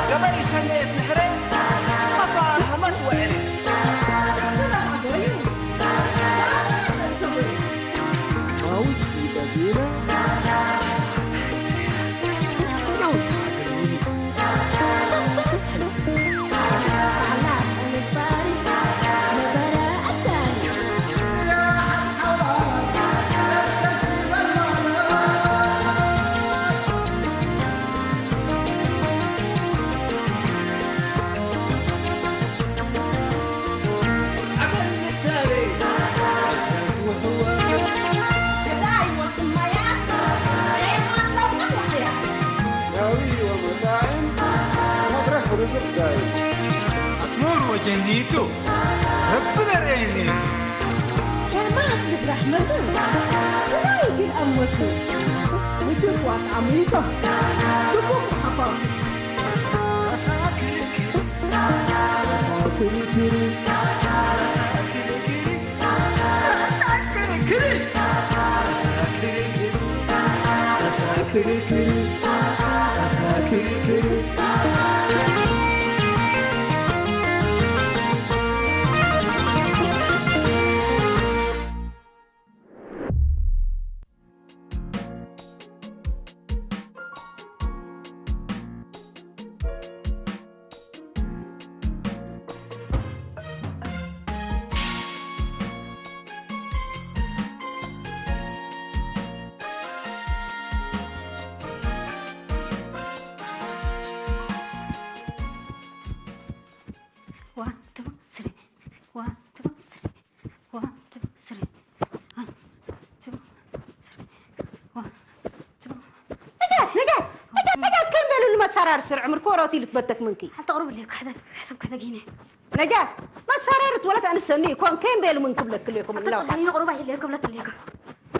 ገበይ ሰነየት ንሕረ ኣፋህመት ወዕረ። መሳራር ስርዕ ምርኮ ሮቲ ልትበተክ ምንኪ ሓልተ ቅሩብ ለኩ ሓሰብ ከተጊነ ነጃት መሳራርት ወለት ኣንሰኒ ይኮን ከይም ቤሉ ምን ክብለክልኩም ሓልተ ጸላኒ ቅሩብ ኣይለኩ ብለክልኩ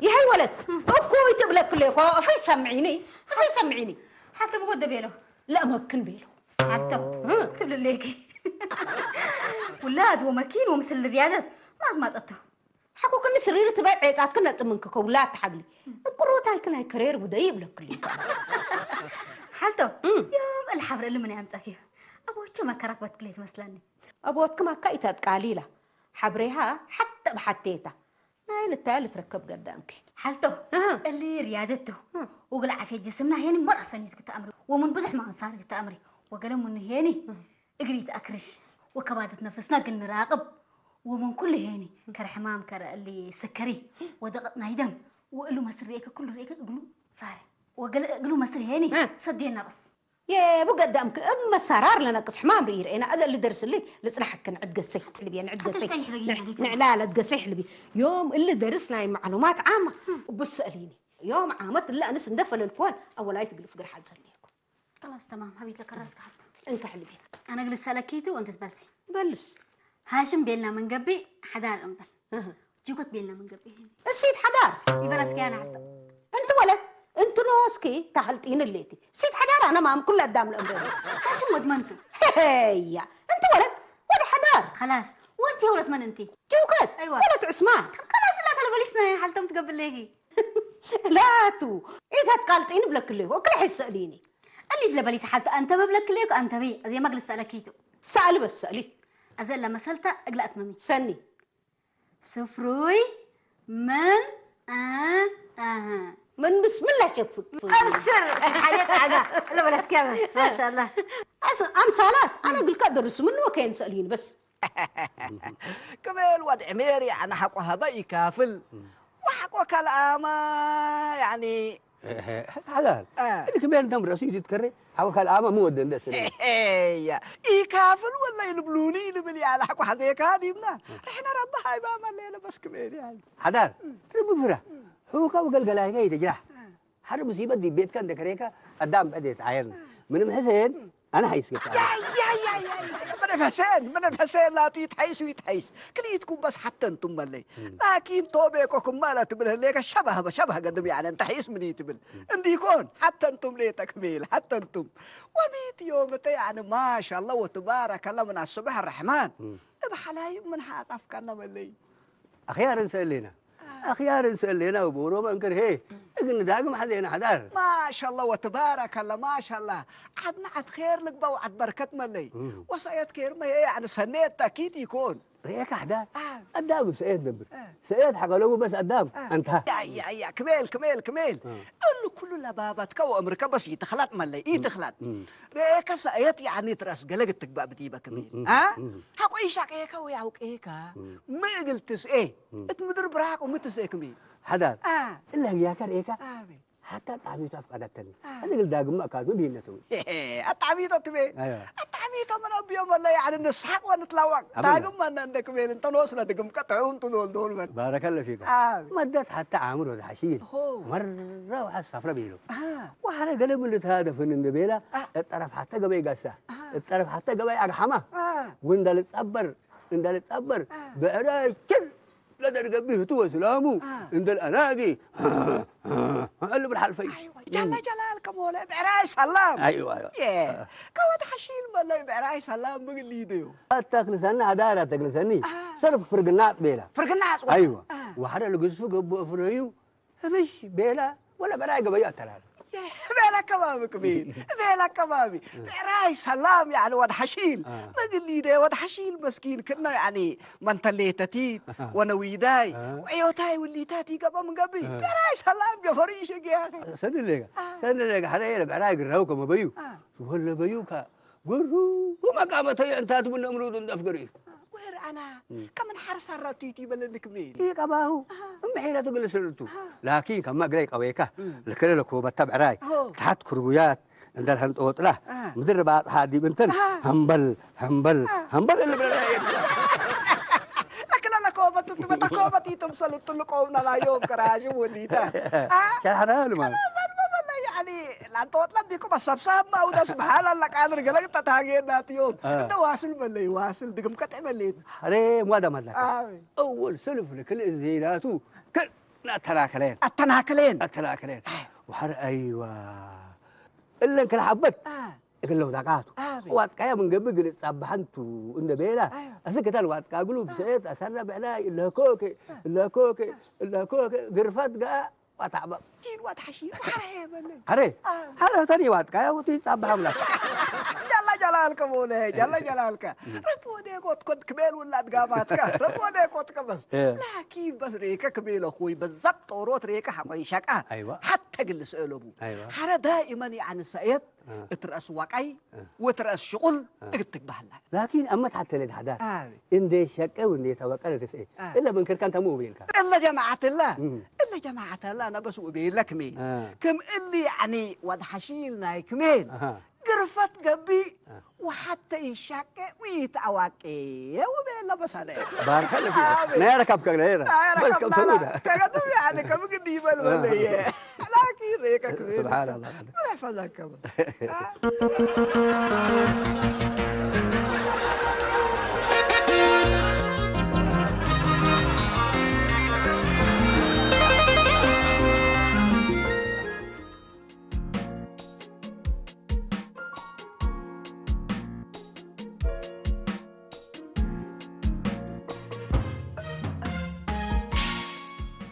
ይሀይ ወለት እኩ ይትብለክልኮ እፈይ ሰምዒኒ እፈይ ሰምዒኒ ሓልተ ብጎደ ቤሎ ለእመክን ቤሎ ሓልተ ትብልለይኪ ውላድ ወመኪን ወምስል ርያደት ማግማጸቶ ሓኮክኒ ስሪሪ ትበል ዔጻትክን ነጥምንኪ ከውላ ኣትሓግሊ እቁሩታይክን ኣይከሬር ውደይ ይብለክሉ ሓልቶ ዮም እልሓብረ እልምን ያምጻኪ ኣቦቹ መከራክ በትክሌ ትመስለኒ ኣቦትክም ኣካ ኢተጥቃሊላ ሓብሬሃ ሓተ ብሓቴታ ናይ ልታያ ልትረከብ ገዳምኪ ሓልቶ እሊ ርያደቶ ወግል ዓፍየ ጅስምና ሄኒ መራ ሰኒት ክተኣምሪ ወምን ብዙሕ ማንሳር ክተኣምሪ ወገለ ሙኑ ሄኒ እግሪ ይትኣክርሽ ወከባደት ነፍስና ግን ንራቕብ ወመን ኩሉ ሄኒ ከረ ሕማም ከረ እሊ ስከሪ ወደቐጥ ናይ ደም ወእሉ መስር ርኤከ ኩሉ ርኤከ እግሉ ሳረ ወገለ እግሉ መስር ሄኒ ሰዴ ነቕስ የቡ ገዳምክ እብ መሳራር ለነቅስ ሕማም ርኢ ርኤና እደ እሊ ደርስሊ ልጽናሕክን ዕድገሰይ ትሕልብየ ንዕድገሰይ ንዕላለ ድገሰይ ሕልቢ ዮም እሊ ደርስ ናይ ማዕሉማት ዓማ ብሰእሊኒ ዮም ዓመት እለ ኣንስ እንደፈለልክወን ኣወላይ ትግልፍ ግርሓት ጸልየኩም خلاص تمام هبيت لك الراس كحلته انت حلبي انا اجلس سلكيته وانت تبلسي بلس هاشم بيلنا من قبي حدار امبل جوكت بيلنا من قبي السيد حدار يبلس كان حتى انت ولد انت نوسكي تحلطين الليتي سيد حدار انا ما كل قدام الامر هاشم ود منتو هيا انت ولد ود حدار خلاص وانت يا ولد من انت جوكت ايوه ولد عثمان خلاص لا تلبليسنا يا حلتم تقبل ليكي ላቱ ኢታት ቃልጢን ብለክልዩ ክልሕ ይስእሊኒ እሊት ለበሊ ሰሓልቱ ኣንተ መብለክልዩ ኣንተ በይ እዜ መግልስ ሰእለኪቱ ሰእሊ በስ ሰእሊ ኣዘላ መሰልታ እግላእት መሚ ሰኒ ስፍሩይ ምን ምን ብስምላ ሸፍክ ኣብስር ሓየ ጣዕጋ ለበለስኪያ በስ ማሻላ ኣምሳላት ኣነ ግልካ ደርሱ ምን ወከየን ሰእሊን በስ ቅቤል ወድ ዕሜር ያዕኒ ሓቆ ሃበ ይካፍል ወሓቆ ካልኣማ ያዕኒ ሓላል እዲ ክቤል እንተም ረእሱ ይትትከረ ሓቆ ካልኣማ ምወደ እንደ ስለ ያ ይካፍል ወላ ይልብሉኒ ይልብል ያዕኒ ሓቆ ሓዘየካ ዲብና ርሕና ረባ ሃይባ መለየለ በስ ክቤል ያዕኒ ሓዳር ርቢ ፍራ ሕውካ ወገልገላይካ ይተጅራሕ ሓደ ሙሲበት ዲብ ቤትካ እንደ ከሬካ ኣዳም በደ ተዓየርና ምንም ሕሰን ኣነ ሓይስ ገታ ምንም ሕሰን ምንም ሕሰን ላቱ ይትሓይሱ ይትሓይስ ክልኢትኩም በስ ሓተንቱም መለይ ላኪን ቶቤኮኩም ማለት ትብል ህሌከ ሸባህ በሸባህ ገድም ያነ እንተ ሕይስ ምን ይትብል እንዲኮን ሓተንቱም ሌተ ክሜል ሓተንቱም ወሚት ዮምተ ያነ ማሻላ ወትባረከላ ምን ኣስብሕ ረሕማን እብ ሓላይ ምን ሓጻፍካና መለይ ኣኽያር እንሰእሌና ኣኽያር እንሰእሌና ወበሮመ እንክር ሄ ግን ዳግም ሓዘና ሓዳር። ማሻላ ወተባረከላ፣ ማሻላ። ዓድና ዓድ ኸይር ልግባ ወዓድ በርከት መለይ። እም። ወሳየት ኸይር መ-፣ ያዕኒ ሰኔት ታኪት ይኮን። ርኤካ ሓዳር? አ። ኣዳም ሰኤት ነብር። አ። ሰኤት ሓቀለቡ በስ ኣዳም አ። ኣንታ። ያ፣ ያ፣ ያ፣ ክሜል፣ ክሜል፣ ክሜል። አ። እሉ ኩሉ ለባባትካ ወእምርካ በስ ይትኽላጥ መለይ፣ እም። ይትኽላጥ። እም። ርኤካ ሰኤት ያዕኒ ትረስ ገለግ ትግባእ ብትይበ ክሜል። እም። አ? እም። ሓቆ ይሻቀየካ ወይ ኣውቀየካ እም። ምእግል ትስኤ። እም። እት ምድር ብራቁ ምትስኤ ክሜል። ሓዳር? አ። እላ ግያካ ርኤካ? ኣቤ። ሓታ ጣዕሚቱ ኣፍቃዳተኒ። አ። እግል ዳግማ ኣካቱ ብይነቱ። ኣጣዕሚቶ ትቤ። ኣይዋ። ኣጣዕሚቶ ምን ኣቢዮ መለ ያዕኒ ንስሓቅ ወንትላዋቅ። ኣበላ። ዳግማ እና እንደ ክሜል እንተ ንወስለ ድግም ቀጥዑም ትዶል ዶል በል። ባረከለ ፊካ። ኣቤ። መደት ሓታ ዓምር ወደ ሓሺል። ሆ። መራ ወሓስ ሳፍረ ቢሉ። አ። ወሓረ ገለ ምልት ሃደፍን እንደ ቤላ አ። እጠረፍ ሓታ ገበይ ጋሳ። አ። እጠረፍ ሓታ ገበይ ኣግሓማ። አ። ወንዳ ልጸበር፣ እንዳ ልጸበር አ። ብዕራይ ችል ለደርገቢ ህቱ ወስላሙ አ። እንደ ልኣናጊ ልብል ሓልፈይ። ኣይዋ፣ ጃላ ጃላል ከሞለ ብዕራይ ሰላም። ኣይዋ፣ ኣይዋ። የ፣ ከወድ ሓሺል መለይ ብዕራይ ሰላም ብግሊ ይደዩ። ኣተክልሰኒ ሓዳር ኣተክልሰኒ። አ። ሰልፍ ፍርግና ኣጥቤላ። ፍርግና ኣጽዋ። ኣይዋ። አ። ዋሕደ ልግዝፉ ገቡ እፍረዩ። ህብሽ ቤላ ወላ በላይ ገበዩ ኣተላለ። ቤላ ከባቢ ቅቢል፣ ቤላ ከባቢ። ብዕራይ ሰላም ያዕኒ ወድ ሓሺል። አ። መግሊደ ወድ ሓሺል መስኪን ክና ያዕኒ መንተሌተቲት አ። ወነዊዳይ አ። ወዕዮታይ ውሊታት ይገበ ምንገቢ። አ። ብዕራይ ሰላም ጀፈሪ ይሸግያ። ሰንሌጋ፣ አ። ሰንሌጋ፣ ሓደ የለ ብዕራይ ግራው ከመበዩ። አ። ወለበዩካ ጎሩ መቃመተዩ እንታት ምን እምሩድ እንደፍገሪ። ወር ኣና እም። ከምን ሓርሳ ራቱ ይበለኒ ክሜል። ይቀባሁ። ኣሃ። እምሒለቱ ግልስርቱ። ኣሃ። ላኪን ከማ ግላይ ቀበይካ። እም። ለከለ ለኮበታ ብዕራይ። ሆ። ታሓት ክርጉያት እንደርሐን ጠወጥላ። ኣሃ። ምድር ባጽሓ ዲብ እንትን ኣሃ። ሃምበል፣ ሃምበል፣ ኣሃ። ሃምበል እልብለና። ለከለ ለኮበቱ ትመታ ኮበት ይትምሰሉ ትልቆምና ናዮም ከራዥ ወሊታ። አ? ሸርሐና ልማን። ከመዘን መበለ ያዕኒ ላንተ ወጥላ ዲኩም ኣሰብሳብ ማውደስ በሃል ኣለቃድር ገለግ ተታጌ ናትዮም። አ። እንደ ዋስል መለይ ዋስል ድግም ቀጥ መለይ። ኣሬ ሟዳ ማላካ። ኣይ። እወል ሰልፍ ለክል ዜናቱ ከ ናተናከለን። ኣተናከለን። ኣተናከለን። ኣይ። ወሐር ኣይዋ። እለን ከልሓበት። አ። እግለው ዳቃቱ። ኣቤ። ዋጥቃያ ምን ገብእ ግልጽ ጻባሓንቱ እንደ ቤላ። ኣዮ። ኣስከታል ዋጥቃ ግሉ አ። ብሰየት ኣሰራ ብዕላይ ለኮከ፣ አ። ለኮከ፣ ለኮከ ግርፋት ገኣ ዋታዕባ። ኪን ዋት ሓሺ፣ ዋሕረ በለ። ኣረ፣ አ። ኣረ፣ ተኒ ዋጥቃያ ወቲ ጻባሓ ብላ። ጃላ ጃላልከ ቦለ፣ ጃላ ጃላልከ። ረብ ወደ ኮት ኮት ክቤል ውላድ ጋባትካ፣ ረብ ወደ ኮት ከበስ። እ። ላኪን በስ ሬከ ክቤለ ኹይ፣ በዛብ ጦሮት ሬከ ሓቆይ ሸቃ። ኣይዋ። ሓተ ግል ስእለቡ። ኣይዋ። ሓረ ዳኢመን ያዕኒ ሰየት እ። እት ረእስ ዋቃይ እ። ወት ረእስ ሽቁል እ። እግል ትግባህ ኣላ። ላኪን ኣመት ሓተለ ዳሕዳር ኣቤ። እንዴ ሸቀ ወእንዴ ተወቀለ ትስኤ። እ። እለ መንከርካን ተሙ ውቤልካ። እለ ጀማዓት እላ፣ እም። እለ ጀማዓት እላ ነበስ ውቤለ ክሜል። እ። ክም እሊ ያዕኒ ወድ ሓሺል ናይ ክሜል። ኣሃ። ግርፈት ገቢ እ። ወሓተ ይሻቀ ውይት ኣዋቄ ውቤለ በሳለ። ባርከ ለፊ። ኣቤ። ናይ ረካብካ ነይረ። ናይ በስ ከም ረካብና ተውዳ። ተገደም ያዕኒ ከም ግዲ ይበል በለየ። ላኪን ሬከ ክብል። ስብሓን ኣላህ። ምን ኣይፈዛከበ።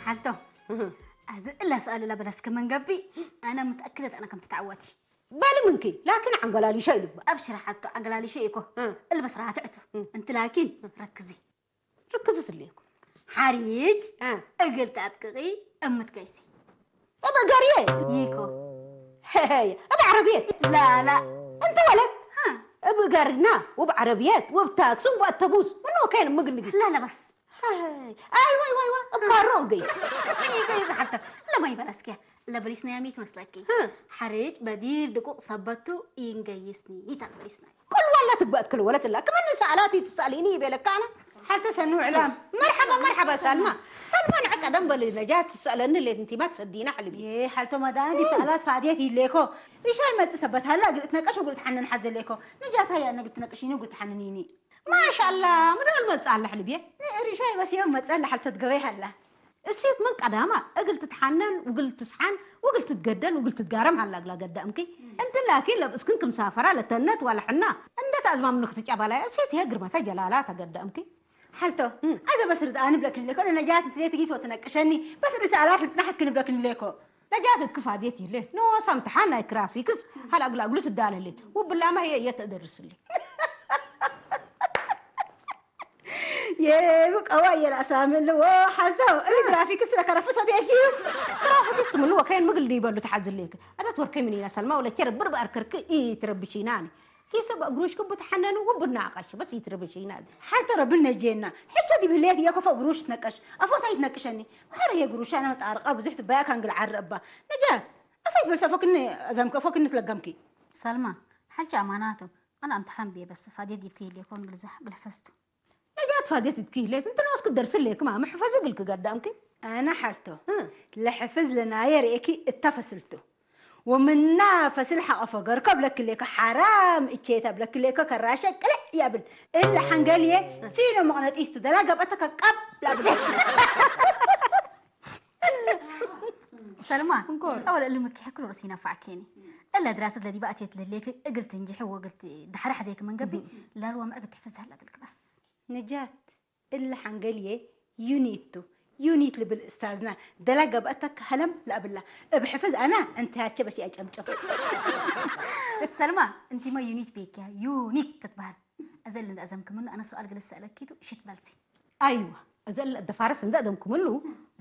ሓልቶ፣ እህ። ኣዚ እላ ሰኣል እላ በላስከ መንገቢ፣ ኣነ ምትኣክደት ኣነ ከም ትተዓወቲ። በሊ ምንኪ፣ ላኪን ዓንገላሊሻ ይልግባ። ኣብሽራ ሓቶ ዓንገላሊሻ እኮ። እ። እልበስ ራትዕቱ። እ። እንቲ ላኪን እ። ረክዚ። ርክዚ ትልየኩም። ሓሪጅ እ። እግል ተኣጥቅቂ እምት ገይሲ። እብ እገርየ። ይኮ። ሄይ፣ እብ ዓረብየት። ላላ። እንተ ወለት። እ። እብ እገርና፣ ወብ ዓረብየት፣ ወብ ታክሲ፣ ወብ ኣተቡስ። ምነው ከይን ምግል ንግስ። ላላ በስ። ሃይ፣ ኣይ፣ ዋይ፣ ዋይ፣ ዋይ፣ እባሮ እንገይስ። ይገይስ ሓታ። ለማይ በላስኪያ። ለበሊስና ያሚት መስለኪ። ህ። ሓርጭ በዲር ድቁቅ ሰበቱ ይንገይስኒ ይታበሊስና። ቁል ዋላ ትግባእ ትክል ወለት ላ። ከመን ሰኣላት ትሰኣሊኒ ይቤለካ ኣና። ሓልተ ሰኑ ዕላም። መርሓባ፣ መርሓባ ሳልማ። ሳልማ ንዐ ቀደም በሊ ነጃት ትሰኣለኒ ሌት እንቲማት ሰዲና ሕልቢ። የ ሓልቶ መዳን ዲ ሰኣላት ፋድየት ይሌኮ። ሪሻይ መጽ ሰበት ሃላ ግልት ነቀሽ ወግልት ሓነን ሓዘሌኮ። ነጃታ ያ ነግልት ነቀሽኒ ወግልት ሓነኒኒ። ማሻላ፣ ምድር መጽእ ኣላ ሕልብየ። ንእሪሻይ በስዮም መጸ ለሓልፈት ገበይ ሃላ። እሴት ምን ቀዳማ እግል ትትሓነን ውግል ትስሓን ውግል ትትገደን ውግል ትትጋረም ሃላ እግላ ገዳእምኪ። እንትን ላኪን ለብእስክን ክም ሳፈራ ለተነት ዋላ ሕና እንደ ተኣዝማምኑ ክትጫባላያ እሴት ይሄ ግርመተ ጀላላ ተገዳእምኪ። ሓልቶ፣ እም። ኣዘ በስሪ ደኣ ንብለክን ሌኮ፣ ነጃት ምስሌ ትጊስ ወትነቅሸኒ፣ በስሪ ሰኣላት ልጽናሕክን ንብለክን ሌኮ። ነጃት ክፋዴት ይለ ንወሳ ምትሓን ናይ ክራፊክስ ሃላ ግላግሉ ትዳለሌት ውብላማ ህየ እየ ተደርስሊ። የብቀዋ የራሳምልዎ ሓልቶ እሊ ትራፊክስ ለከረፍ ሰዴኪ ትራፊክስ ትምልዎ ከይን ምግል ይበሉ ተሓዝልክ። ኣታት ወርከይ ምን ኢና ሰልማ ወለ ቸር ብር በኣርከርክ ኢ ትረብሽናኒ። ኪሰ በእግሩሽ ክቡ ተሓነኑ ውብና ኣቃሽ በስ ይትረብሽና። ሓልቶ ረብን ነጄና ሕቸ ዲብህልየት የከፎ እግሩሽ ትነቀሽ ኣፎታይ ትነቅሸኒ። ኸር የግሩሽ ኣነ መጣርቃ ብዙሕ ትባያ ካንግል ዓር እባ። ነጃት ኣፈይ በልሰ ፎክኒ ኣዘምከ ፎክኒ ትለገምኪ። ሰልማ ሓልቺ ኣማናቱ ኣነ ኣምተሓን ብየ በስ ፋዴት ይብከ ይልየኮን ግልዛሕ ግልፈስቱ። ነጃት ፋዴት ትክሂሌት እንትን ወስክ ደርስሌክ ማ ምሕፈዝ ግልክ ገዳምኪ። ኣነ ሓልቶ እ። ለሕፍዝ ለናየ ርእኪ እታ ፈስልቱ ወምና ፈስል ሓቐፎ ገርከ ብለክሌከ ሓራም እቼታ ብለክሌከ ከራሸ ቅልዕ ያብል እለ ሓንገልየ ፊኖ መቕነጢስቱ ደላ ገብአተከ ቀብ ላብል። ሰልማ እንኮር። ኣወለ እልምኪ ሕክሉ ርእሲ ይነፋዕኬኒ። እለ ድራሰት ለዲባ ኣትየት ለሌክ እግል ትንጅሒ ወግል ዳሕራሕ ዘይክ መንገቢ ላልዋ ምዕርግ ትሕፍዝ ሀላ ግልክ በስ። ነጃት እለ ሓንገልየ ዩኒት ቱ ዩኒት ልብል እስታዝና ደላ ገብአተክ ሀለም ለአብላ እብ ሕፍዝ ኣና እንተ ያቸ በስ ያጨምጨም። ሰልማ እንቲማ ዩኒት ቤክያ ዩኒት ትትበሃል። እዘል እንዳ እዘምክምኑ ኣነ ሱኣል ግለ ሰእለኪቱ እሽት መልሲ። ኣይዋ እዘል ደፋረስ እንዳ እዘምክምኑ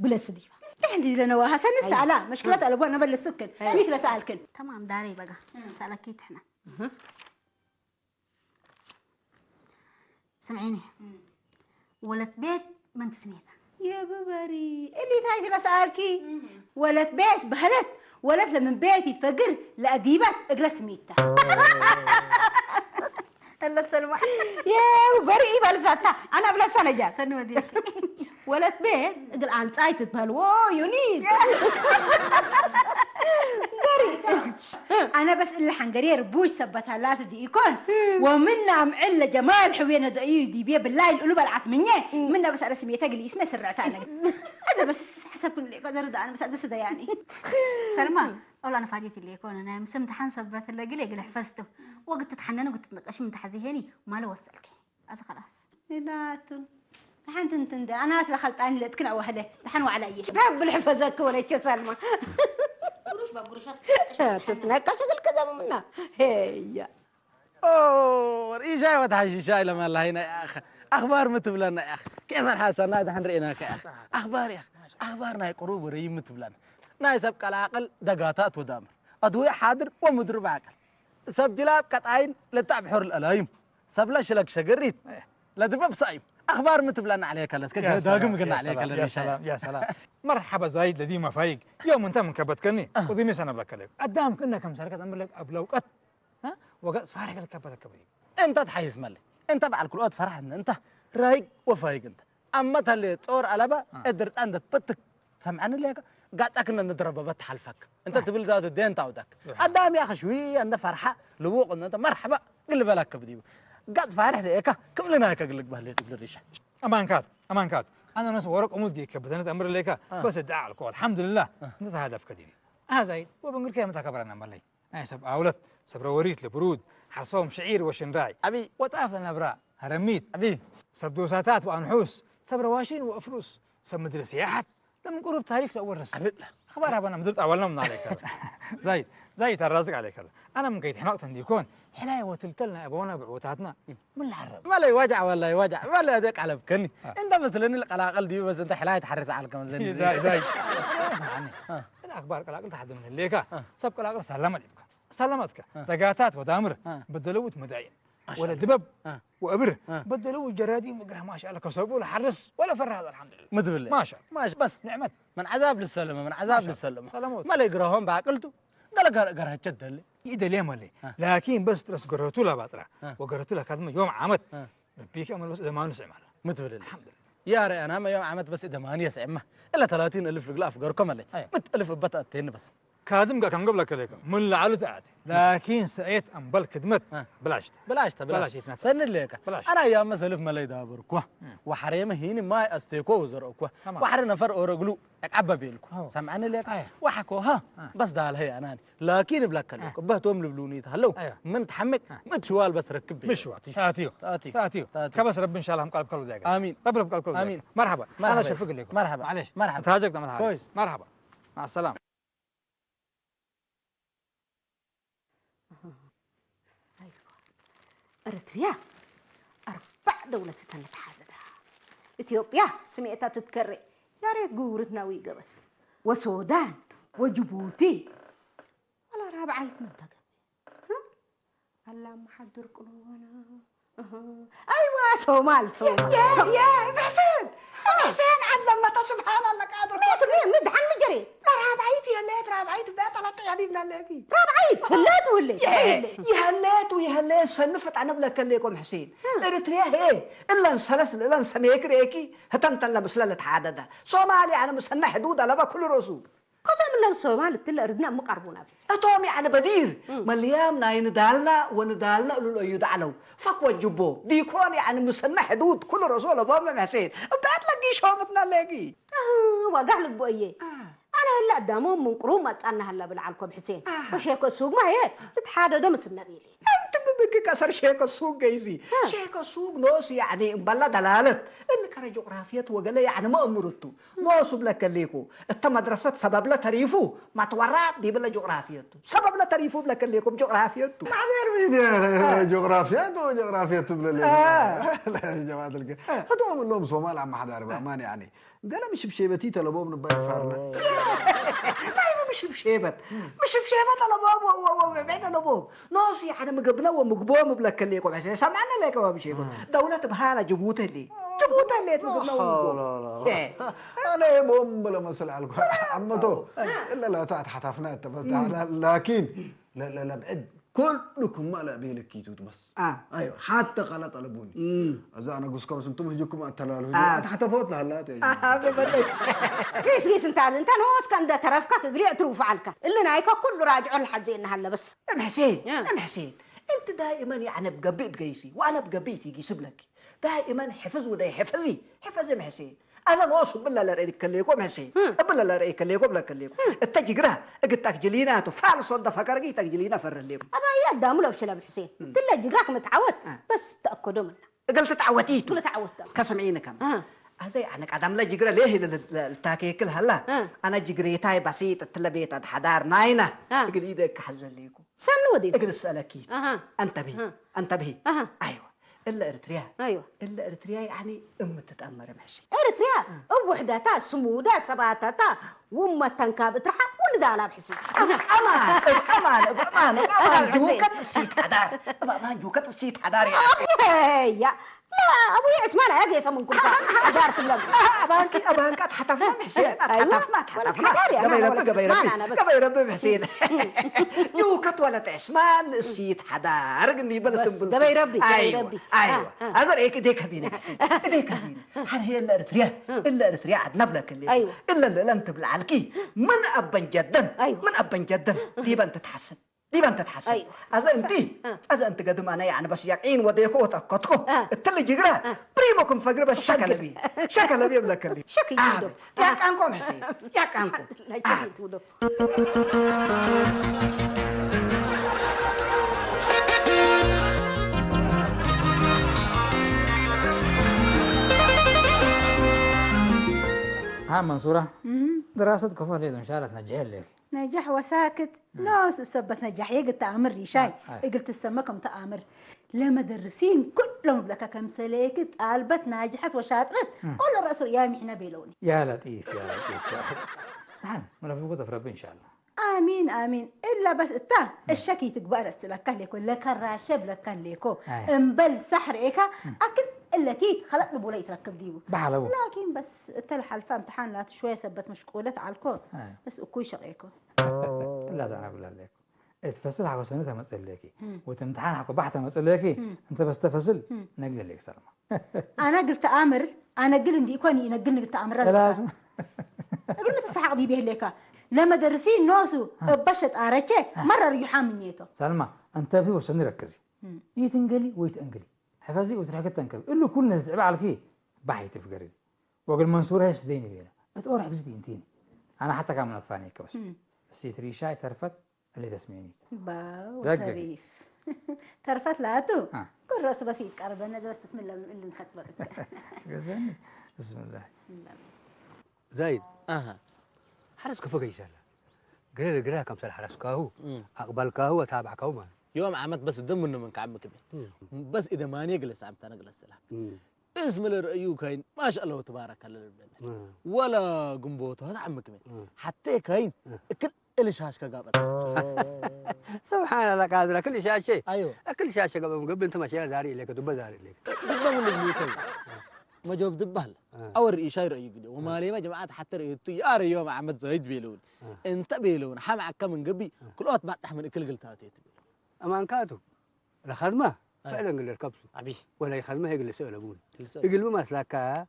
ብለስ ዲባ። እንዲ ለነዋ ሀሰን ሰኣላ መሽክለት ኣለቦ ነበለስክን ሚክ ለሰኣልክን። ተማም ዳሬ በጋ ሰእለኪት ሕና ስምዒኒ ወለት ቤት መን ትስሜታ? የብበሪ እሊታይ ትለሰኣልኪ ወለት ቤት በህለት ወለት ለምን ቤት ይትፈግር ለአዲበት እግረ ስሜታ። ተለሰልማ የብበሪ ይበልሳታ ኣና ብለሳ ነጃ ሰኒ ወዲያ ወለት ቤት እግል ኣንጻይ ትትበልዎ ዩኒት በሪ ኣነ በስ እለ ሓንገርየ ርቡሽ ሰበታላት ድኢኮን ወምና ምዕል ለጀማል ሕውየ ነደእዩ ዲብየ ብላይ ልእሉ በልዓት ምኘ ምና በስ ኣለ ስሜተ ግል ይስመ ስርዕታ ኣነ ኣዘ በስ ሕሰብክን ሌ ዘርዳ ኣነ በስ ኣዘ ስደያኒ ሰልማ ኦላ ንፋዲት ኢለ ኮነ ናይ ምስም ተሓን ሰበት ለግል የግል ሕፈስቱ ወግት ትሓነኑ ግት ንቀሽም ተሓዚሄኒ ማለ ወሰልኪ ኣዚ خلاص ኢላቱ ተሓንቲ እንትን ደ ኣናት ለኸልጣኒ ለትክን ኣዋህለ ተሓን ዋዕላ እየ ዳብል ሕፈዘክ ወለቸ ሰልማ ትትነቀሽ ክልከ ዘምምና ሄያ ኦ ርኢሻይ ወትሓሺሻ ኢለማ ኣለሃይ ናይ ኣኸ ኣኽባር ምትብለና ያኸ ከይፈርሓ ሰናይ ድሓን ርኢናካ ያኸ ኣኽባር ያኸ ኣኽባር ናይ ቅሩብ ርይ ምትብለና ናይ ሰብ ቀላቅል ደጋታት ወዳምር ኣድውይ ሓድር ወምድሪ ባዕቀል ሰብ ጅላብ ቀጣይን ለጣዕ ብሑር ለላይም ሰብለ ሽለግ ሸገሪት ለድበብ ሳይም ኣኽባር ምትብለና ዓለየ ከለስ ዳግም ግን ዓለየ ከለስ ያ ሰላም ያ ሰላም መርሐባ ዛይድ ለዲማ ፋይግ ዮም እንተ ምን ከበትከኒ ቁዲሚ ሰነብለከለ ኣዳም ክእነ ከም ሰርከት ኣምርለግ ኣብ ለውቀት ወገጽ ፋረግ ልከበተከበ እንተ ትሓይስ መለይ እንተ በዓል ክልኦት ፈራሕ እንተ ራይግ ወፋይግ እንተ ኣመት ሃለ ጾር ኣለባ እድርጣ እንደ ትበትክ ሰምዓኒ ለካ ጋጣክ እንደ ንድረበበት ትሓልፈክ እንተ ትብል ዛቱ ደን ታውዳክ ኣዳም ያኸ ሽዊ እንደ ፈርሓ ልውቕ እንደ መርሐባ ግል በላክ ብዲቡ ጋጥ ፋርሕ ለካ ክብልና ከግልግ ባህለ ትብል ሪሻ ኣማንካት ኣማንካት ኣነ ነስ ወረቅ ሙድ ጌከ በተነት ኣምር ለካ በስ ዳዕ ኣልኮ ኣልሐምዱሊላህ እንተ ተሃደፍከ ዲቢ ኣዛይ ወበንግርከ የመታ ከበረና መለይ ናይ ሰብ ኣውለት ሰብረ ወሪት ለብሩድ ሓርሶም ሽዒር ወሽንራይ ኣቢ ወጣፍ ለነብራ ሀረሚት ኣቢ ሰብ ዶሳታት ወኣንሑስ ሰብ ረዋሺን ወእፍሩስ ሰብ ምድሪ ስያሓት ለምን ቁሩብ ታሪክ ለወርስ ኣቢ ኣኽባር ሃበና ምድር ጣዋልና ምና ለይከ ዛይት ዛይት ኣራዝቅ ኣለይከ ኣነ ምን ከይት ሕማቅ ተንዲኮን ሕላይ ወትልተል ናይ ኣቦና ብዕወታትና ምን ለዓረብ ማለይ ዋጃዕ ዋላይ ዋጃዕ ማለይ ኣደ ቃለብ ከኒ እንደ መስለኒ ለቀላቀል ዲዩ በስ እንተ ሕላይ ተሓርስ ዓልከ መዘኒ ዛይት ዛይት ኣኽባር ቀላቅል ተሓደ ምን ሌካ ሰብ ቀላቅል ሳላማ ዲብካ ሳላማትካ ተጋታት ወዳምር በደለውት መዳይን ወለ ድበብ ወእብር በደለውት ጀራዲን ወግራ ማሻአላ ከሰቡ ለሓርስ ወለ ፈራህ ኣልሐምዱሊላህ ምትብል ማሻ ማሽ በስ ንዕመት መን ዓዛብ ልሰለመ መን ዓዛብ ልሰለመ ሰላሞት ማለ ግራሆም ባቅልቱ ገለ ገረቸት ደለ ይደልየ ማለ ላኪን በስ ጥረስ ገረቱ ለባጥራ ወገረቱ ለካድመ ዮም ዓመት ረቢከ መልበስ ደማኑ ስዕማላ ምትብል ኣልሐምዱሊላህ يا ري أنا ما يوم عمت بس إذا ما أني سعمة إلا ثلاثين ألف رجل أفجر كم عليه أيوة. مت ألف بتأتين بس كادم قا كان قبل كليك من لعلو تأتي لكن سعيت أم بل كدمت بلاشت بلاشت بلاشت سن ليك بلاش أنا يا مسلف ما لي دابر كوا وحريمة هيني ما أستيكو وزر كوا وحر نفر أورجلو أكعب بيلكو سمعني ليك أيوة. وحكوها أيوة. بس دال هي أنا لكن بلاك كليك بهتوم لبلوني تهلو أيوة. من تحمك أيوة. متشوال بس ركب مشوال تاتيو تاتيو تاتيو كبس رب إن شاء الله هم قلب كله دايق آمين رب رب قلب كله آمين مرحبا مرحبا أنا شفق لكم مرحبا معليش مرحبا تهاجك دم الحاج كويس مرحبا مع السلامة እርትርያ ኣርባዕ ደውለት እተን ተሓዘዳ። ኢትዮጵያ ስሜታ ትትከሬ ያሬት ጉውርትና ውይገበ ወሶዳን ወጅቡቲ ዋላ ራብዓይት ምን ተገብር ኣላ መሓድር ቅልወና ኣይዋ ሶማል ሶማል ብሕሴን ብሕሴን ዓዘመታ ስብሓን ኣለካ ኣድርጎ ምድሓን ምጀሬ ራብዓይት የለት ራብዓይት በጠለጥ ያዲብና ኣለኪ ራብዓይት ህለት ውልይ የህለት የህለት ሰኒ ፈጣነ ብለከሌኮም ሕሴን እርትርያ ሄ እለን ሰለስ ልእለን ሰሜክ ሬኪ ህተንተለ ምስለ ልትሓደደ ሶማልያ ኣነ ምሰና ሕዱድ ኣለባ ኩሉ ረሱ ኮቶም ሎም ሶማል እትለ እርድና ምቀርቡና ብልጽ እቶም ያዕኒ በዲር መልያም ናይ ንዳልና ወንዳልና እሉሎ እዩ ዳዕለው ፈክ ወጅቦ ዲኮን ያዕኒ ምስና ሕዱድ ኩሉ ረሱ ለቦም ሕሴን እባት ለጊ ሾምትና ለጊ ዋጋ ልቦ እየ ኣነ ህላ ኣዳሞ ምንቅሩ መጻና ሃላ ብልዓልኮ ብሕሴን ወሸኮ ሱግማ እየ ብትሓደዶ ምስነብ ኢለ ኣንቲ ብብቂ ቀሰር ሼከ ሱግ ገይዚ ሼከ ሱግ ኖስ ያዕኒ እምበላ ደላለት እሊ ከረ ጆግራፊየት ወገለ ያዕኒ መእምርቱ ኖሱ ብለከሊኩ እተ መድረሰት ሰበብለ ተሪፉ ማትወራ ዲብለ ጆግራፊየቱ ሰበብለ ተሪፉ ብለከሊኩም ጆግራፊየቱ ማሕደር ሚድያ ጆግራፊየቱ ጆግራፊየቱ ብለለ ጀማዓት ልከ እቶም እሎም ሶማል ኣመሓዳሪ ብኣማን ያዕኒ ገለ ምሽብሸበት ተለቦም ንባይ ፋርና እንታይ ምሽብሸበት ምሽብሸበት ተለቦም ወወወወ ተለቦም ኖሱ ያዕኒ ምግብነ ወምግቦም ብለከሌኮ ሰማዕነ ለከ ወምሸበት ደውለት በሃላ ጅቡተ ሊ ጅቡተ ሌት ምግብነ ወምግቦም ኣነ ቦም ብለ መስል ኣልኮ ኣመቶ እለ ላታ ኣትሓታፍና እተፈታ ላኪን ለብዕድ ኩሉ ክማእ ለዕበይ ለኪቱት በስ ኣይዋ ሓተ ቃላ ጠለቡኒ እዛ ኣነ ጉስኮምስ እንቱም ህጅኩም ኣተላልሁ ኣትሓተፎት ለሃላት ጊስ ጊስ እንታ እንተ ንወስካ እንደ ተረፍካ ክግሊ እትርውፍ ዓልካ እሊ ናይካ ኩሉ ራጅዖ ልሓዘ እናሃለ በስ እም ሕሴን እም ሕሴን እንቲ ዳኢመን ያዕነ ብገብእ ትገይሲ ዋነ ብገብእ ትይጊሲ ብለኪ ዳኢመን ሕፍዝ ውደይ ሕፍዚ ሕፈዚ እም ሕሴን ኣዘን ኦሱ ብለለ ርእይ ከሌኮ መሴ እብለለ ርእይ ከሌኮ ብለ ከሌኮ እተ ጅግራ እግታክ ጅሊና ቱ ፋልሶ እንደ ፈቀርጊ እታክ ጅሊና ፈረሌኮ ኣባይ ኣዳሙ ለብሽለ ብሕሴን ትለ ጅግራክ ምትዓወት በስ ተኣከዶ ምና እግል ትትዓወት ኢቱ ትለ ተዓወት ከሰምዒኒ ከም ኣዘይ ኣነ ቀዳም ለጅግረ ሌህ ልታኬክል ሃላ ኣነ ጅግሬታይ በሲጥ እትለ ቤት ኣድሓዳር ናይና እግል ኢደ እካሓዘሌኩ ሰኒ ወዲት እግል ሰለኪ ኣንተብሂ ኣንተብሂ ኣይዋ እለ እርትርያ ኣይዋ እለ እርትርያ ያኒ እምትጠመረ ምሕሲ እርትርያ እውሕዳታ ስሙዳ ሰባታታ ውመተን ካብ እትርሓ ውልዳ ላብ ሕሲ እብቀማን እብቀማን እብቀማን እብቀማን ጅውከት እሲት ሓዳር እብቀማን ጅውከት እሲት ሓዳር ያ ያ لا ابوي عثمان هيك يسمون كل حدار في اللمبي ابانكي ابانكا تحتفنا محسين تحتفنا تحتفنا قبي ربي قبي ربي قبي ربي محسين ጅውከት ወለት ዕስማን ንእሲት ሓዳር ግን ይበለት ትብል ገበይ ረቢ ገበይ ረቢ ኣይዋ ኣዘር ኤክ እዴ ከቢነ እዴ ከቢነ ሓር ሄ እለ እርትርያ እለ እርትርያ ዓድና ብለክል እለ ለእለን ትብል ዓልኪ ምን ኣበን ጀደን ምን ኣበን ጀደን ዲበን ትትሓስብ ዲበን ትትሓስብ ኣዘ እንቲ ኣዘ እንቲ ገድም ኣነ ያዕኒ በስ ያቂን ወዴኮ ወተኮትኮ እትል ጅግራ ፕሪሞ ክንፈግር በስ ሸከለቢ ሸከለቢ የብለክል ሸክ ይዶ ያቃንቆ መሲ ያቃንቆ ها منصورة دراسة كفر ليلة إن شاء الله تنجح لك نجح وساكت ناس بسبة نجاح يقل تأمر ريشاي يقل تسمكم تأمر ለመደርሲን ኩሎም ብለካ ከም ሰለየኪ ጣልበት ናጅሐት ወሻጥረት ኩሉ ረእሱ ያሚሕነ ቤለውኒ يا لطيف يا لطيف يا لطيف نعم ملفقو تفرب إن شاء الله آمين آمين إلا بس إتا الشكي تقبل السلكة ليكو لكراشة بلكة ليكو إمبل سحر إيكا أكيد التي خلق نبولا يتركب ديبو بحلبو لكن بس إتا الحلفة امتحان لا شوية سبت مشكولة عالكو بس أكوي شقيكو لا تعب لا ليكو እት ፈስል ሓኮሰኒ ተመጽለኪ ወት እምትሓን ሓኮ ባሕ ተመጽለኪ እንተ በስተ ፈስል ነግል ለክ ሰልማ ኣነ ግል ተኣምር ኣነ ግል እንዲ ኢኮን ይነግል ንግል ተኣምረ እግል ምትሰሓቅ ዲብ የህሌካ ለመደርሲ ኖሱ እበሸ ጣረቼ መረር ዩሓ ምኘቶ ሰልማ እንተ ብሂ ወሰኒ ረክዚ ይትንገሊ ወይ ትእንግሊ ሕፈዚ ወትርሕክት ተንከብ እሉ ኩል ነዚ ትዕባ ዓልኪ ባሕ ይትፍገሪ ወግል መንሱር ሄስ ዘይኒ ቤላ እት ኦር ሕግዝቲ እንቲኒ ኣነ ሓታ ካብ መነፋኒ ከበስ እሲት ሪሻ ይተርፈት اللي تسمعيني باو تريف ترفت لاتو كل رأس بس يتقرب أنا بس بسم الله من اللي نحط بقى جزاني بسم الله بسم الله زايد اها حرس كفوق يسال قرير قرير كم سال حرس كاهو اقبل كاهو وتابع كاهو ما يوم عمت بس دم منه من كعمك بين. بس إذا ما نيقلس عم تنقلس لك. اسم الرأيو كاين ما شاء الله تبارك الله البلد. ولا قنبوت هذا عمك بين. حتى كاين. كل إلشاش كقابت. سبحان الله قادر كل شاشة. أيوه. كل شاشة قبل قبل أنت ماشي زاري لك دب زاري لك. بالضبط اللي بيوتي. ما جواب دبهل. أو الرئيس هاي رأيو قدي. وما لي ما جماعة حتى رأيو تي أر يوم عمت زايد بيلون. أنت بيلون حم عكا من قبي. كل أوت ما تحمل كل قلتاتي. أمان كاتو. الخدمة فعلا قال الكبسو. أبي. ولا يخدمة هي قال سؤال أبون. قال سؤال. يقول ما سلاكا.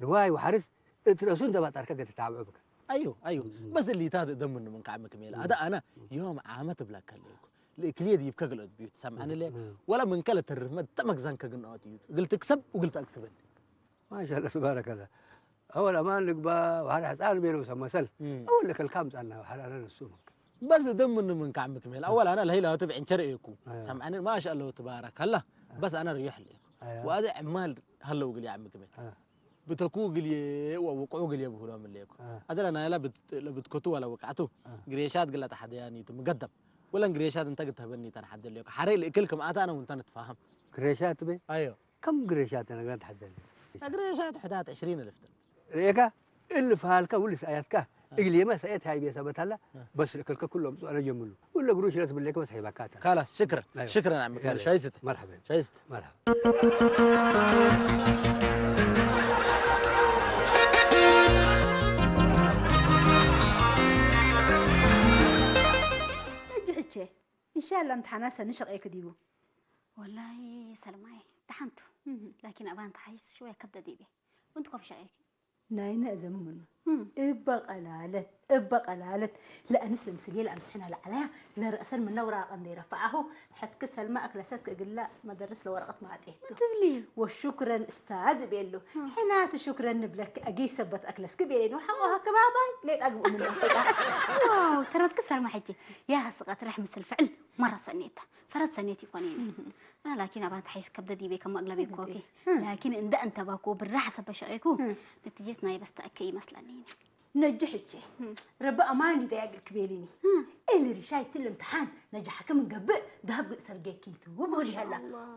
رواي وحرس. اترسون دبا تاركا قد تتابعوا بك. أيوه أيوه. بس اللي تاد دم من كعمك ميل. هذا أنا يوم عامة بلاك كليكو. الإكلية دي يبكى قلت بيوت سامعني ليه؟ ولا من كلا ترف ما تمك زنك قلنا أوتيوت. قلت اكسب وقلت أكسبني. ما شاء الله تبارك الله. أول أمان لك با وحال حتى أنا بيلو سمسل. أول لك الكام تعنا وحال أنا نسومك. بس دم من من كعمك ميل. أول أنا الهيلة تبع انشر إيكو. سامعني ما شاء الله تبارك الله. بس أنا ريح ليكو. وهذا عمال هلا وقلي عمك ميل. بتكو قلي ووقعو قلي بهلو من ليكو. هذا أنا لا بت لا بتكتو ولا وقعتو. قريشات قلت أحد يعني تمقدم. ولا قريشات أنت قلت هبني تنحد ليكو. حري لإكلكم أتا أنا وأنت نتفاهم. قريشات بي؟ أيوه. كم قريشات أنا قاعد حزن. قريشات حدات عشرين ألف. ريكا اللي فهالكا واللي سايتكا. إقلي ما سايت هاي بيسا بتلا. بس لك الكا كلهم سؤال جملو. ولا قروش لا تبليك بس هي بكاتا. خلاص شكرا. شكرا عمك. شايست. مرحبا. شايست. مرحبا. ሕጂ ሕቼ ኢንሻላ ምትሓናሰ ንሸቕ እየ ክዲቡ። ወላሂ ሰልማይ ደሓንቱ ላኪን ኣባን ተሓይስ ሽወያ ከብደ ዲቤ ወንት ኮፍ ሸቐይኪ ናይነ እዘምምኑ እበ ቀላለት እበ ቀላለት ለአንስ ለምስልየ ለአምትሕና ለዓለያ ለረእሰን ምና ውራቀን ዘይረፈዓሁ ሕትክ ሰልማ ኣክለሰት ክእግላ መደርስ ለወረቀት ማዕጤት ትብሊ ወሹክረን እስታዝ ቤሉ ሕናት ሹክረን ንብለክ ኣጊ ሰበት ኣክለስክ ቤሌ ነው ሓቆ ሃከባባይ ሌጣ ግብኡ ምና ዋው ተረትክ ሰልማ ሕጂ ያ ስቀት ረሕ ምስል ፍዕል መራ ሰኔታ ፈረት ሰኔት ይኮን ላኪን ኣባን ተሓይስ ከብደ ዲቤ ከማ ኣግለቤ ኮኪ ላኪን እንደ እንተባኮ ብራ ሓሰበ ሸቄኩ ነትጀት ናይ በስተ እከ ይመስለኒ ነጅ ሕቼ ረቢ ኣማን ይደያግል ክቤልኒ እል ሪሻይ ትል እምትሓን ነጃሕክ ምንገብእ ዳህብ ግእሰር ጌኪቱ ብሆዲሃላ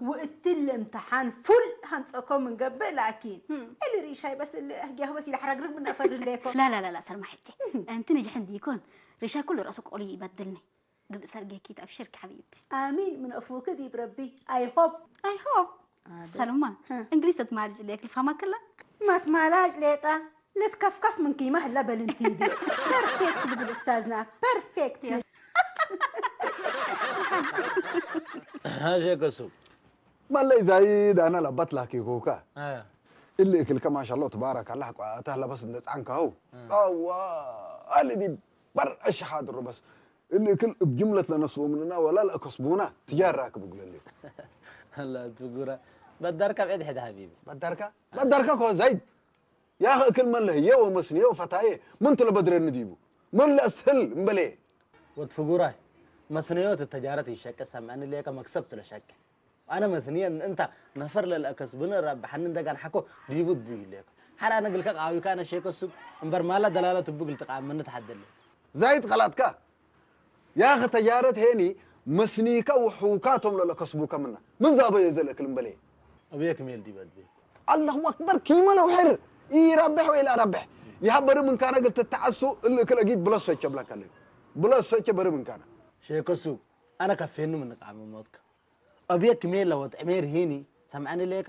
ወእትል እምትሓን ፉል ሃምፀኮ ምንገብእ ላኪን እል ሪሻይ በስ ህጊያሁ በስ ኢለ ሓራግርግ ምናፈርድ ሌኮ ላላላላ ሰርማ ሕቼ እንቲ ነጃሕ እንዲኮን ሪሻይ ኩሉ ረእሱ ቆሊ ይበድልኒ ግብእ ሰርጌኪ ተብሽርኪ ሓቢብቲ ኣሚን ምን ኣፉክ ዲብ ረቢ ኣይሆብ ኣይሆብ ሰልማ እንግሊዝ ተትማልጭ ሌክ ልፋማ ከላ ማትማላጭ ሌጣ ልትከፍከፍ ምን ኪማ ህላ በልንቲ ዲ ፐርፌክት ብግል እስታዝና ፐርፌክት ሸከሱ ማለይ ዛይድ ኣና ለበት ላኪኩካ እሊ እክልከ ማሻሎ ትባረክ ኣላ ቋታ ለበስ እንደጻንካው ኣዋ ኣሊ ዲ በር ኣሽሓድሩ በስ እሊ እክል እብ ጅምለት ለነስኡ ምንና ወላ ለእከስቡና ትጃር ራክብ እግለልዩ هلا تقول بدرك بعيد حد حبيبي በደርከ በደርከ ኮ ዘይድ ያኸ እክል መን ለህየ ወመስንየ ወፈታየ መንቱ ለበድረኒ ዲቡ መን ለእስህል እምበሌ ወትፍጉራይ መስነዮት ተጃረት ይሸቀ ሰምዐኒ ሌከ መክሰብት ለሸቀ ኣነ መስንየ እንታ ነፈር ለልአከስብኒ ረብሐኒ እንደጋን ሓኮ ዲቡ ድቡ ይሌኮ ሓራ ነግልከ ቃዊካ ኣነ ሼከ ሱቅ እምበር ማላ ደላሎ ትብግል ተቃመኒ ተሓደለ ዛይድ ቀላትካ ያኸ ተጃረት ሄኒ መስኒካ ውሑካቶም ለለከስቡከ ምና ምን ዛበየ ዘልእክል እምበሌ እብየ ክሜል ዲበ ድቤ አላሁ አክበር ኪመ ለውሕር ኢረብሕ ወይ ለአረብሕ ይሃ በሪ ምንካነ ግል ትተዓሱ እልእክል አጊድ ብለሶቸ ብለከለ ብለሶቸ በሪ ምንካነ ሼከሱ አነ ከፌኑ ምን ቃሚ ሞትከ እብየ ክሜል ለወጥ ዕሜር ሄኒ ሰምዐኒ ሌከ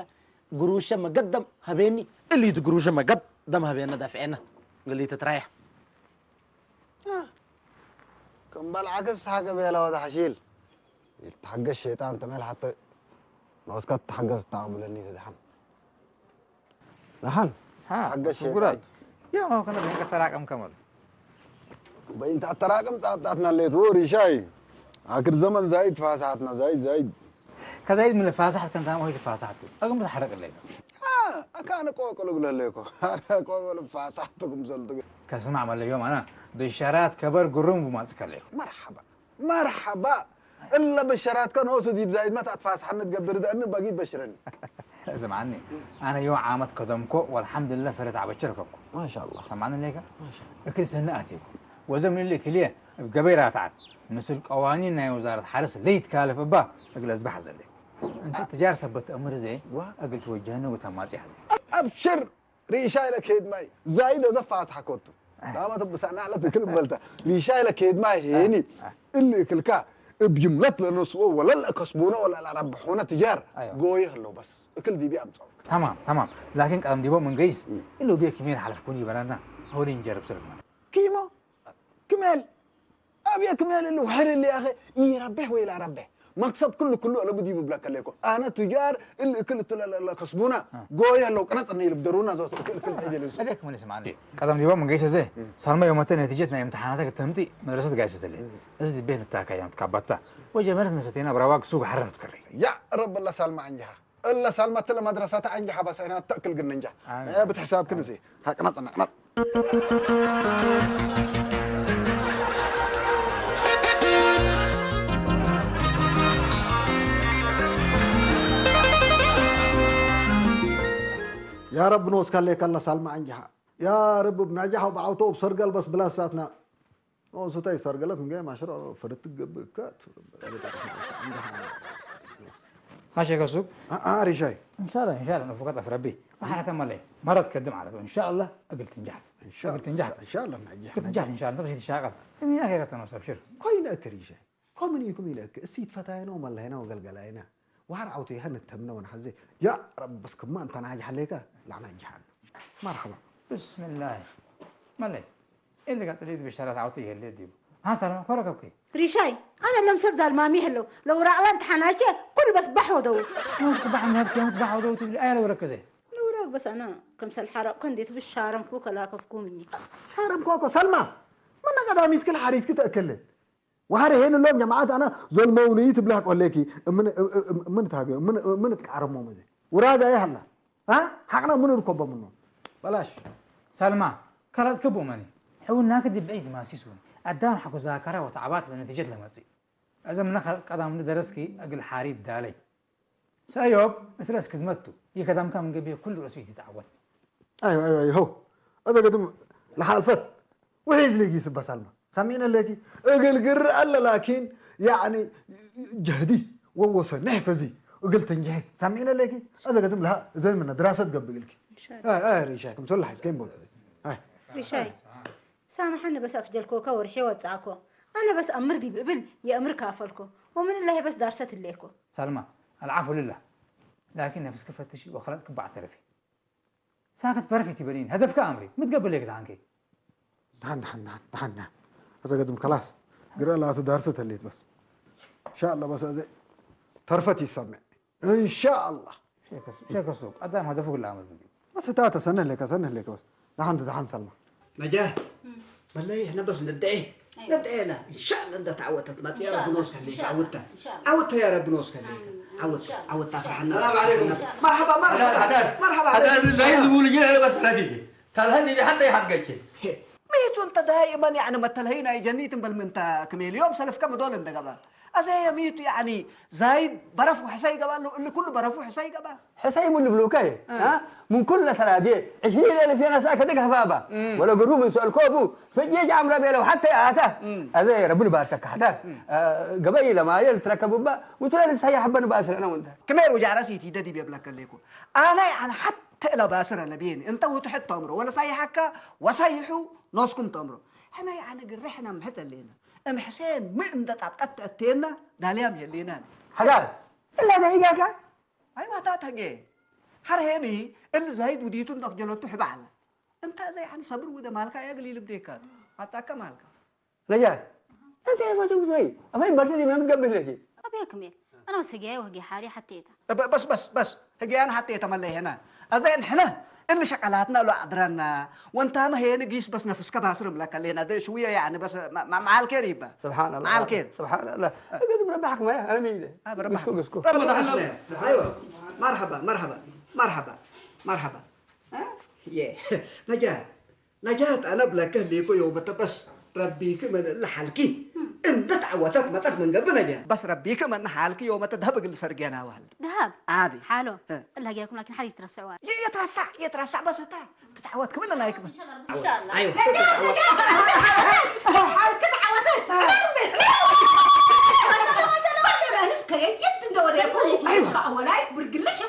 ግሩሸ መገደም ሀቤኒ እሊት ግሩሸ መገደም ሀቤነ ዳፍዔነ ግሊተ ትራያ ከም በልዓክስ ሓቂ ቤላ ወደ ሓሺል ይትሓገስ ሸይጣን ተመል ሓተ ኖስካ ትሓገስ ታቕብለኒ ትድሓን ደሓን ሓገስ ሸይጣን ያው ከነ በይን ከተራቀም ከመል በይን ተራቀም ጻጣትና ሌት ወሪ ሻይ ኣክር ዘመን ዛይድ ፋሳትና ዛይድ ዛይድ ከዛይድ ምን ፋሳሕት ከንታ ሆይ ፋሳሕቱ ኣግም ተሐረቅ ለይ ኣካነ ቆቆሎ ግለለኮ ቆቆሎ ፋሳሕቱ ክምሰልቱ ከስማዕ መለዮም ኣና ብሸራት ከበር ግሩም ብማጽእ ከለዩ መርሓባ መርሓባ እለ ብሸራትከ ንኦሱ ዲብ ዛይድ መት ኣትፋስሓኒ ትገብር ደእኒ በጊድ በሽረኒ ስምዓኒ ኣነ ዮ ዓመት ከደምኮ ወልሓምድልላ ፈረት ዓበቸ ረከብኩ ማሻላ ሰምዓኒ ሌከ እክል ሰኒ ኣትየኩ ወዘም ንል እክልየ እብ ገበይ ራትዓት ምስል ቀዋኒን ናይ ወዛረት ሓረስ ለይትካለፍ እባ እግል ኣዝባሕ ዘለ። እንተ ትጃር ሰበት እምር ዘ ዋ። እግል ትወጀህነ ወተማጽያ ዘ። أبشر ريشاي لكيد ماي زايد زفاس حكوتو. لا ما تبص انا على كل ملتا ريشاي لكيد ماي هيني اللي كلكا بجملة لنسو ولا الكسبونه ولا الربحونه تجار أيوة. قوي هلو بس اكل دي بيام صوت. تمام تمام. لكن قدم ديبو من قيس إلو بيك مين حلف كوني بلانا هولي نجرب سرنا. كيمو كمال ابي كمال اللي وحر اللي يا اخي يربح ولا ربح مكسب كله كله انا بدي ببلاك عليكم انا تجار اللي اكل تلا لا كسبونا قوي هلو قناص اني يبدرونا زوت اكل اكل حاجه لنسو. أديك من اسمعني. قدم ديبو من قيس زي سالما يوم تاني تجيتنا امتحاناتك تمتي مدرسة قايسة اللي. ازدي بين التاكا يوم تكبرتا وجمالك نستينا براواك سوق حرنا تكري. يا رب الله سالمة عنجها الا سالمة تلا مدرسة عنجها بس انا تاكل قلنا نجح. آمين. يا بتحساب كنسي هاك نطلع نط. يا رب نوسك عليك الله سالمة عنجها. يا رب بنجح وبعوته وبسرقل بس بلا ساتنا. ኦ ስታይ ሰርገለት ምገ ማሽሮ ፈደት ትገብእ እካ ሃሸ ከሱብ ኣሪሻይ እንሻላ እንሻላ ንፉቀት ኣፍረቢ ማሕረተ መለ መረት ከድም ዓለት እንሻላ እግል ትንጃሕት እግል ትንጃሕት እንሻላ ናጂ እግል ትንጃሕት እንሻላ ተበሽ ትሻቀል እኛ ከይረተ ነው ሰብሽር ኮይነ እከ ሪሻይ ኮምን ኢኩም ኢለ እከ እሲ ትፈታየነው መላይና ወገልገላይና ዋር ዓውቶ ይኸን ተምነውን ሓዘ ያ ረብ በስክማ እንተ ናጅ ሓሌካ ላዕና ጅሓን መርሐባ ብስምላህ መለይ إيه اللي قاعد تريد بالشارع تعوتي هي اللي ديو. ها سلام كورك أوكي. ريشاي، أنا لم سبزال ما مهلو، لو رألان تحناجة، كل بس بحو دو. مش بحو نفسي مش بحو دو تبي أنا لو ركزه. لو رأ بس أنا كم سال حرام كان ديت بالشارم كوكا لا كفكو مني. ሓረም ኮኮ ሰልማ መና ቀዳሚት ክል ሓሪት ክትእክልን وهذا هنا اللوم جماعات أنا ظلموني تبلها قوليكي من من تابعوا من من تقارموا مزي وراجع يا هلا ها حقنا من ركوب منه بلاش سلمى كرت كبو مني حولنا كدي بعيد ما سيسون أدام حكو ذاكرة وتعبات لنتيجة لمزي إذا من خلق قدم درسكي أقل حاريب دالي سأيوب مثل أسكت متو يكدم كان من قبل كل رسول يتعود أيوة أيوة أيوة هو هذا قدم لحالفت وحيز ليكي سبا سلمى سمعنا ليكي أقل قر ألا لكن يعني جهدي ووصل نحفزي وقلت نجحي سمعنا ليكي هذا قدم لها زي من دراسة قبل لك إن شاء الله. آه آه ريشاكم سول حيز كين بول آه ريشاي. سامحني بس أخجلكو كور حيوة زعكو. أنا بس أمر دي بقبل يا أمر كافلكو. ومن الله بس دارست الليكو. سلمى العفو لله. لكن نفسك فتشي وخلت كبع تلفي. ساكت برفي تبلين هدفك أمري متقبل ليك دعنكي. دحن دحن دحن دحن دحن هذا قدم خلاص قرأ لا تدارست الليت بس إن شاء الله بس هذا ترفتي السمع إن شاء الله شيك شيك السوق أدام هدفك لا أمر بدي. بس تاتا سنه لك سنه لك بس دحن دحن سلمى نجاة بلي احنا بس ندعي ندعي لها ان شاء الله انت تعودت ما يا رب نوسك اللي تعودتها عودتها يا رب نوسك اللي عودتها عودتها فرحنا مرحبا مرحبا مرحبا هذا زي اللي بيقول جينا بس لا تيجي تلهني حتى يحققك ميت انت دائما يعني ما تلهينا يا جنيت بل من انت كم اليوم سلف كم دول انت قبل أزي يميت يعني زايد برف وحسي قبل اللي كله برف وحسي قبل حسي من البلوكاي ها من كل سنة دي عشرين ألف ينا ساكة دقها بابا ولا قربوا من سؤال كوبو فجيج عمرو بيلو حتى آتا أزي ربنا بارك حتى قبيل ما يل تركبوا با وترى لسه يا حبنا باسر أنا وانت كمير وجع راسي تي ددي بيبلك ليكو أنا يعني حتى إلى باسر لبين أنت وتحت تمره ولا صيحك وصيحوا نصكم تمره احنا يعني قرحنا محت لينا ام حسين ما انت طبقت اتينا داليام يلينا حلال إلا دقيقة ايوه تاتهجي هر هيني اللي زايد وديتو انك جلوتو حبعنا انت زي عن صبر وده مالك يا قليل بديكات حتى كمالك رجال أنت يا فاطمة زي أفين برتدي ما متقبل لك أبي أكمل أنا بس هجي وهجي حالي حتى إيتا بس بس بس هجي أنا حتى إيتا ملي هنا أزين حنا اللي شقلاتنا لو عدرنا وانت ما هي نقيس بس نفسك باسر ملك اللي هنا ده شوية يعني بس مع الكريبة سبحان الله مع الكير سبحان الله قد مربحك ما أنا مين ده بربحك ايوه مرحبا مرحبا مرحبا مرحبا ها يه نجاة نجاة أنا بلاك ليكو يوم تبس ربي كمن لحالكي انت تعوتت متت من قبل نجاة بس ربي كمن حالكي يوم تذهب قل سرقينا وهل ذهب عادي حالو الله جاكم لكن حالي ترسعوا يترسع يترسع بس انت تتعود كمان انا يكمل ان شاء الله ايوه حالك تعود أولئك برجلش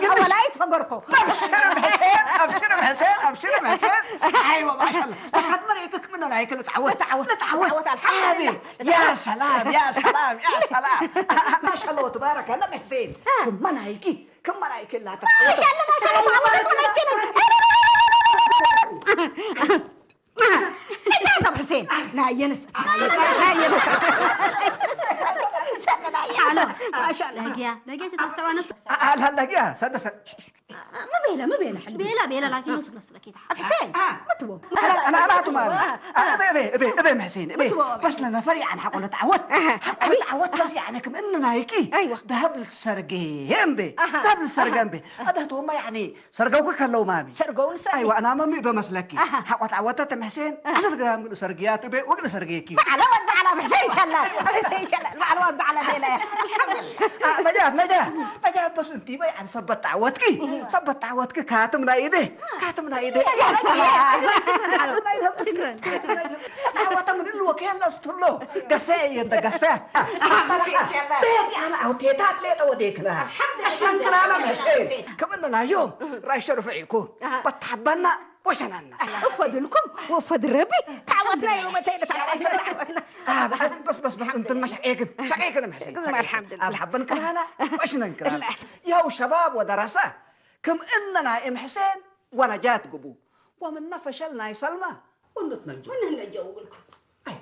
أولئك فقركو. أبشر بحسين، أبشر بحسين، أبشر بحسين. أيوة، ما شاء الله. لحد ما رأيك كمنا رأيك نتعود، نتعود، نتعود. نتعود، الحمد لله. يا سلام، يا سلام، يا سلام. ما شاء الله، تبارك الله، محسين. كم منا هيك، كم منا هيك لا تتعود. ما شاء الله، ما شاء الله، تبارك الله. حسين، لا ينس، لا ينس. ما شاء الله. ለጊያ ለጊያ ተተሰዋ ነስ። ኣለጊያ ሰደሰ። ما بيلا، ما بيلا حلو. ቤላ ቤላ ላኪን ወስክ ነስለኪ። حسين، متبو. أنا أنا أنا أتوم أبي. أبي أبي أبي أبي محسين أبي. متبو. بس لنا فريق عن حقول تعود. حقول تعود بس يعني كم إننا هيكي. أيوة. ذهب السرقي هم بي. ذهب السرقي هم بي. هذا هو ما يعني. ሰርገውኪ ከለዉ ማሚ። ሰርገውን ሰ- ኣይዋ፣ ኣና መሚ በመስለኪ። ኣሃ። ሓቆት ዓወታት ሕሴን፣ ኣሃ። ዓሰርተ ግራም ግሉ ሰርግያቱ ቤ ወግሉ ሰርገኪ። በዓላ ወድ በዓላ ሕሴን ይሻላል። ሕሴን ይሻላል። በዓላ ወድ በዓላ ቤላ። ኣልሓምዱሊላህ። አ፣ ነጃት፣ ነጃት። ነጃት በሱ እንቲ በይ፣ ኣን ሰበት ዓወትኪ። ሰበት ዓወትኪ ካትም ናይ ኢደ። ካትም ናይ ኢደ። ያ ሰላም። ሽክረን። ሽክረን። ሽክረን። ዓወታ ምን ልወ ከያላ ስትሎ። ገሰ የንደ ገሰ። ቤት ኣና ኣውቴታት ሌጠ ወዴክና። ኣልሓምዱሊላህ። ኣሽከንክናና ሕሴን። ክብልናዮ ራይ ሸርፊ ይኩን። ኣሃ። በታበና ወሸናና። እፈድልኩም ወፈድ ረቢ። ታወትና ዮመተይ ለታወትና። በስ በስ በስ እንትን መሻ ኤግን ሻኤግን መሻ ኤግን። ኣልሓምዱሊላህ። ኣብ ሓበን ክናና ወሽነን ክናና። ያው ሸባብ ወደረሰ ክም እነና እም ሕሴን ወነጃት ግቡ ወምነ ፈሸል ናይ ሰልማ ወንድት ነንጆ። ወንድት ነንጆ ውግልኩም። ኣይ።